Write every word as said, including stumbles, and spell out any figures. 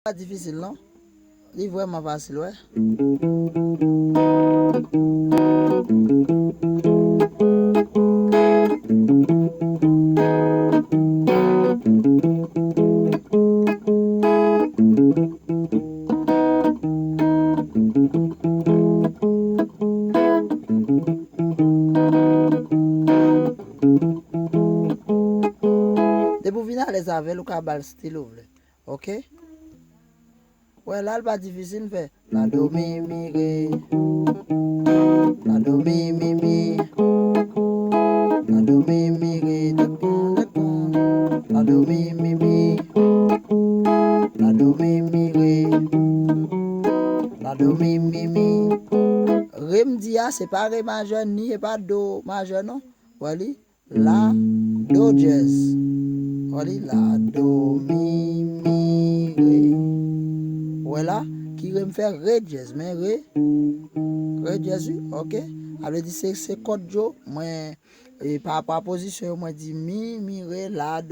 Pa difisil, non. Li vrèman fasil, wè. Depi w vin alèz avè l, ou ka ba l stil ou vle. Oke? Wè, la, l pa difisil, fè. La, do, mi, mi, re. La, do, mi, mi, mi. La, do, mi, mi, re. Dèk pon, dèk pon. La, do, mi, mi, mi. La, do, mi, mi, re. La, do, mi, mi, mi. Re m di a, se pa re majè, ni e pa do majè, non. Wè li? La, do dyèz. Wè li? La, do, mi, mi, re. Wè la? Ki re m fè? Re dyèz. Men re, re dyèz, wi. Oke? A vle di se, se kòd yo. Mwen, e, pa rapò a pozisyon yo, mwen di mi, mi, re, la, do.